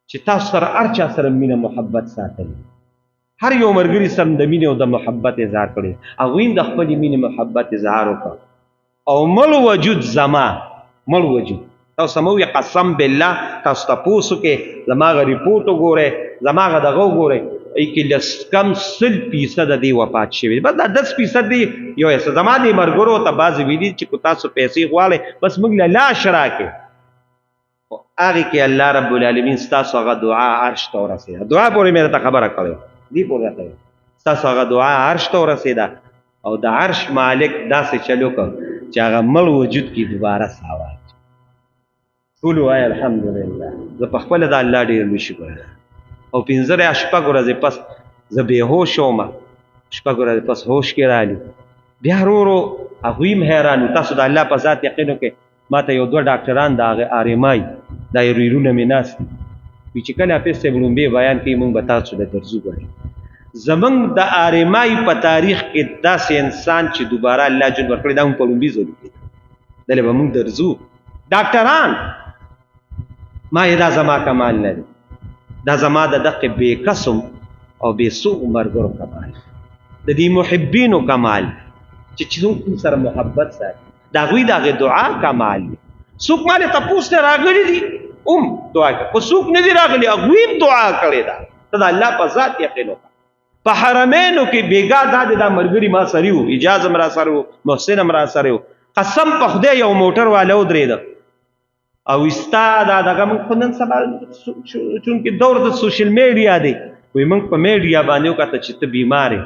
چې تاسو سره هر چا سره مینه محبت ساتلی، هر یو مرګري سره د مینې او د محبت اظهار کړی، هغوی هم د خپلې مینې محبت اظهار وکړ. او مړ وجود زما، مړ وجود تاسو مو وی قسم بالله، تاسو تپوس وکړئ، زما هغه رپورټ وګورئ، زما هغه دغه وګورئ، ای کې لس کم 100% دی وفات شوی، بس دا 10% دی یو څه. زما دې مرګرو ته بعضې ویلي چې که تاسو پیسې غواړئ بس موږ له لاش راکړئ، خو هغې کې الله رب العالمین ستاسو هغه دعا عرش ته ورسېده. دعا پورې مې راته خبره کړې وه، دې پورې راته ویل ستاسو هغه دعا عرش ته ورسېده او د عرش مالک داسې چلو کړ چې هغه مړ وجود کې دوباره ساه واچوي. ټول وایي الحمدلله. زه په خپله د الله ډېر لوی شکر ادا. او 5 یا 6 ورځې پس زه بېهوش وم، 6 ورځې پس هوش کې رالي، بیا ورو ورو هغوی هم حیران وو. تاسو د الله په ذات یقین وکړئ، ما ته یو دوه ډاکټران د هغه آر ایم آی دا یې ریرونه مې ناست دي، وي چې کله حافظ صاحب ړومبی بیان کوي موږ به تاسو له درځو. ګورئ زمونږ د آر ایم آی په تاریخ کې داسې انسان چې دوباره الله ژوند ورکړی، دا موږ په ړومبي ځل ولیدل، دلته به موږ درځو. ډاکټران ما یې دا زما کمال نه دی، دا زما د دقې بې قسم او بې څو مرګرو کمال، د دې محبینو کمال چې څوک موږ سره محبت ساتي، د هغوی د هغې دعا کمال دی. څوک ما له تپوس نه راغلي دي هم دعا کوي، خو څوک نه دي راغلي هغوی هم دعا کړې ده. ته د الله په ذات یقین وکړه. په حرمینو کې بېګا دا د دا ملګري ما سره وو، اجاز هم را سره وو، محسن هم را سره وو، قسم په خدای یو موټر والا ودرېده او ستا دا دغه موږ خو نن سبا چونکې دور د سوشل میډیا دی، وایي موږ په میډیا باندې وکته چې ته بیمار یې،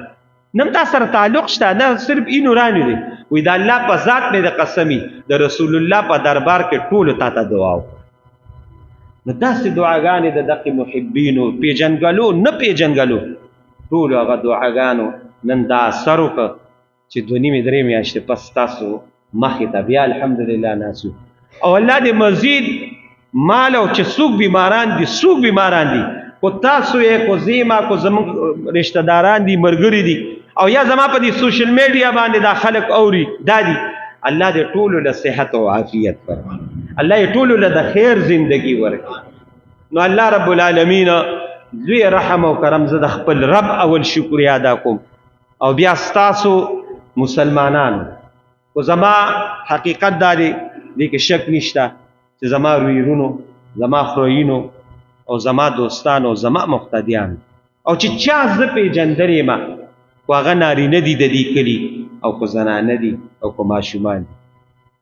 نن تا سره تعلق شته نه، صرف اینو رانیو دی. وایي د الله په ذات مې د قسمي د رسول الله په دربار کې ټولو تا ته دعا وکړه. نو داسې دعاګانې د دقې محبینو پیژنګلو نه پیژنګلو ټولو هغه دعاګانو نن دا اثر وکړ چې دوه نیمې درې میاشتې پس ستاسو مخې ته بیا الحمدلله ناست یو. او الله دې مزید مال او چې څوک بیماران دي، څوک بیماران دي، کو تاسو یې کو زیما کو زموږ رشتہ داران دي، مرګري دي، او یا زما په دې سوشل میډیا باندې دا خلک اوري دا دي، الله دې ټولو له صحت او عافیت فرمایي، الله یې ټولو له د خیر زندگی ورکړي. نو الله رب العالمین لوی رحم او کرم، زه د خپل رب اول شکریا ادا کوم او بیا ستاسو مسلمانانو. خو زما حقیقت دا دی، دې کې شک نشته چې زما رویرونو، زما خروینو او زما دوستانو، زما مقتدیانو او چې چا زه پېژندلی یم، خو هغه نارینه دي د دې کلي او کو زنانه دي او کو ماشومان دي،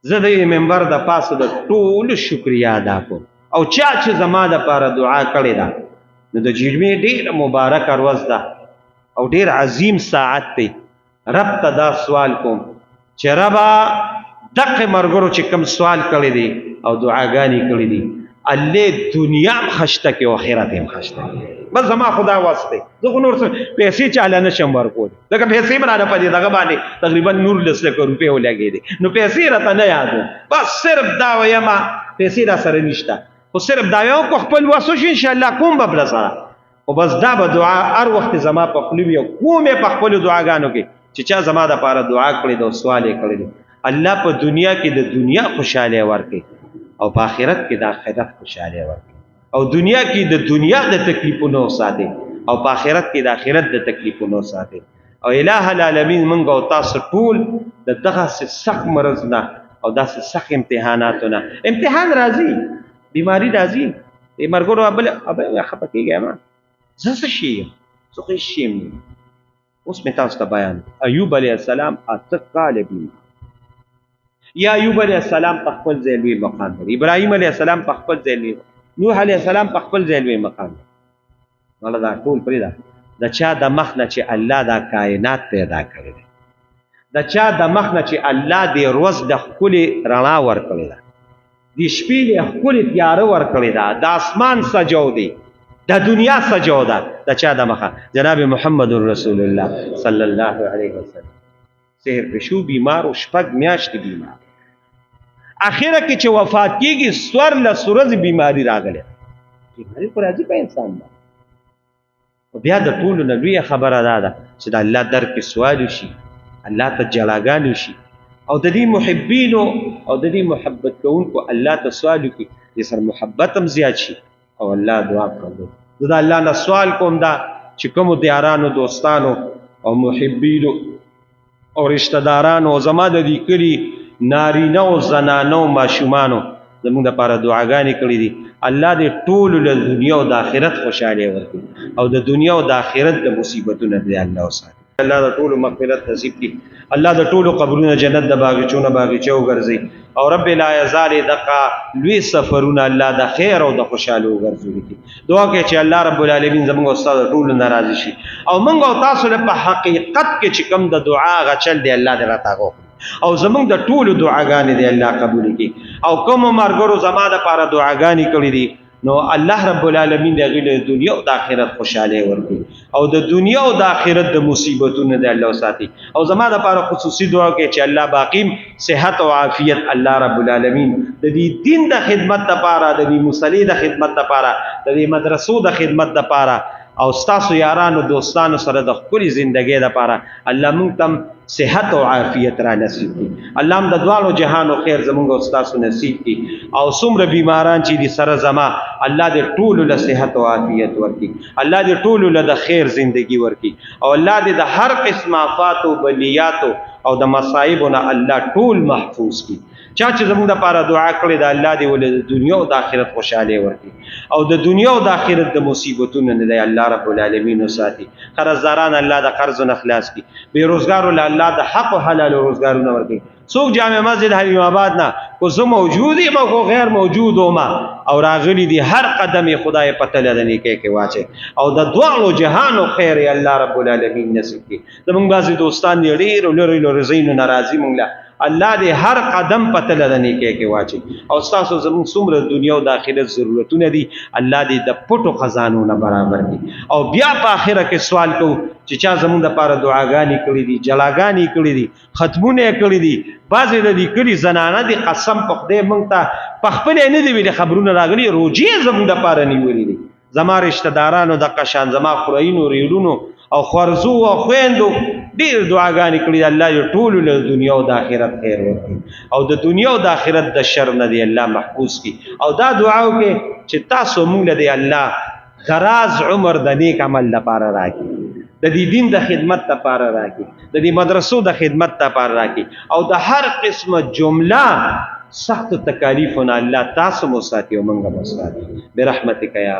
زه د دې منبر د پاسه د ټولو شکریا ادا کوم. او چا چې زما دپاره دعا کړې ده، نو د جمعې ډېره مبارکه ورځ ده او ډېر عظیم ساعت دی، رب ته دا سوال کوم چې ربه دقې مرګرو چې کوم سوال کړی دی او دعاګانې کړې دي، الله دنیا هم خشته کې او آخرت هم خشته کې. بس زما خدا واسطه دی، زه خو نور څه پیسې چاله نه شم ورکولی، ځکه پیسې به رانه په دې دغه باندې تقریبا نور لس لکه روپۍ ولګېدې، نو پیسې راته نه یادوم، بس صرف دا وایم پیسې را سره نشته، خو صرف دا وایم که خپل وس وشي انشاءالله کوم به بله سره، خو بس دا به دعا هر وخت زما په خوله وي او کوم یې په خپلو دعاګانو کې چې چا زما دپاره دعا کړې ده او سوال یې کړی دی، الله په دنیا کې د دنیا خوشحالي ورکړي او په آخرت کې د آخرت خوشحالي ورکړي، او دنیا کې د دنیا د تکلیفونو ساتي او په آخرت کې د آخرت د تکلیفونو ساتي. او الہ العالمین مونږ او تاسو ټول د دغسې سخت مرض نه او داسې سخت امتحاناتو نه، امتحان راځي، بیماری راځي، دې مرګرو بل ابه خفه کېږي ما، زه څه شي یم، زه خو هېڅ شي یم نه. اوس مې تاسو ته بیان ایوب علیه السلام 8 کاله بیمار، یا ایوب علیه السلام په خپل ځای لوی مقام لري، ابراهیم علیه السلام په خپل ځای لوی، نوح علیه السلام په خپل ځای لوی مقام لري. ولا دا ټول پرېږده، د چا د مخ نه چې الله دا کائنات پیدا کړی دی، د چا د مخ نه چې الله دې ورځ د ښکلې رڼا ورکړې ده، د شپې له ښکلې تیاره ورکړې ده، د اسمان سجو دی، د دنیا سجو ده، د چا د مخه؟ جناب محمد رسول الله صلی الله علیه وسلم. سحر پشو بیمار او شپږ میاشتې بیمار، اخره کې چې وفات کیږي 14 ورځې بیماری راغله. بیماری خو راځي په انسان باندې. بیا د ټولو نه لویه خبره دا ده چې د الله در کې سوال وشي، الله ته جړاګان وشي، او د دې محبینو او د دې محبت کوونکو الله ته سوال وکړي، دې سره محبت هم زیات شي او الله دعا کوي. زه د الله نه سوال کوم دا چې کومو دیارانو، دوستانو او محبینو او رشتہ دارانو او زما د دې کلي نارینه او زنانو ماشومانو زموږ دپاره دعاګانې کړې دي، الله دې ټولو له دنیا او د آخرت خوشحالي ورکړي او د دنیا او د آخرت د مصیبتونو دې الله وساتي. الله د ټولو مغفرت نصیب کړي، الله د ټولو قبرونه جنت د باغچو نه باغچه وګرځي، او رب لا یزال دقه لوی سفرونه الله د خیر او د خوشحالو وګرځولي کړي. دعا کوي چې الله رب العالمین زموږ استاد ټولو ناراضي شي او موږ او تاسو له په حقیقت کې چې کوم د دعا غچل دی الله دې راته وکړي او زموږ د ټولو دعاګانې دی الله قبول کړي. او کوم مرګرو زما د پاره دعاګانې کړې دي نو الله رب العالمین دې هغوی له دنیا او د آخرت خوشحالي ورکړي او د دنیا او د آخرت د مصیبتونو دې الله وساتي. او زما د پاره خصوصي دعا کوي چې الله باقیم صحت او عافیت الله رب العالمین د دې دین د خدمت لپاره، د دې مصلی د خدمت لپاره، د دې مدرسو د خدمت لپاره او ستاسو یارانو دوستانو سره د ښکلې زندګۍ لپاره الله مونږ تم صحت او عافیت را نصیب کړي. الله هم د دواړو جهانو خیر زمونږ او ستاسو نصیب کړي. او څومره بیماران چې دي سره زما الله دې ټولو له صحت او عافیت ورکړي، الله دې ټولو له د خیر زندگی ورکړي، او الله دې د هر قسم آفاتو بلیاتو او د مصائبو نه الله ټول محفوظ کړي. چا چې زموږ لپاره دعا کړې ده الله دې ولې د دنیا او د آخرت خوشحالي ورکړي او د دنیا او د آخرت د مصیبتونو نه دی الله رب العالمین وساتي. قرضداران الله د قرضو نه خلاص کړي، بې روزګارو له الله د حق او حلالو روزګارونه ورکړي. څوک جامع مسجد حلیم آباد نه کو زه موجود یم او غیر موجود وم او راغلی دي، هر قدم یې خدای په تله د نیکۍ کې واچوي او د دواړو جهانو خیر یې الله رب العالمین نصیب کړي. زموږ بعضې دوستان دي ډېرو لرې لرې ځایونو نه راځي، موږ له الله دې هر قدم په تله د نیکۍ کې واچوي. او ستاسو زموږ څومره دنیا او د آخرت ضرورتونه دي الله دې د پټو خزانو نه برابر کړي. او بیا په آخره کې سوال کوو چې چا زموږ دپاره دعاګانې کړې دي، جلاګانې کړې دي، ختمونه یې کړي دي. بعضې د دې کلي زنانه دي قسم په خدای موږ ته په خپله یې نه دي ویلي، خبرونه راغلي روژې یې زموږ دپاره نیولي دي. زما رشته دارانو دقه شان، زما خورینو ریړونو او خورزو او خویندو ډېر دعاګانې کړي، الله یې ټولو له دنیا او د آخرت خیر ورکړي او د دنیا او د آخرت د شر نه دی الله محفوظ کړي. او دا دعا وکړي چې تاسو موږ له دی الله دراز عمر د نیک عمل لپاره راکړي، د دې دین د خدمت لپاره راکړي، د دې مدرسو د خدمت لپاره راکړي، او د هر قسمه جمله سخت تکالیفونه الله تاسو مو ساتي او موږ مو ساتي برحمتک یا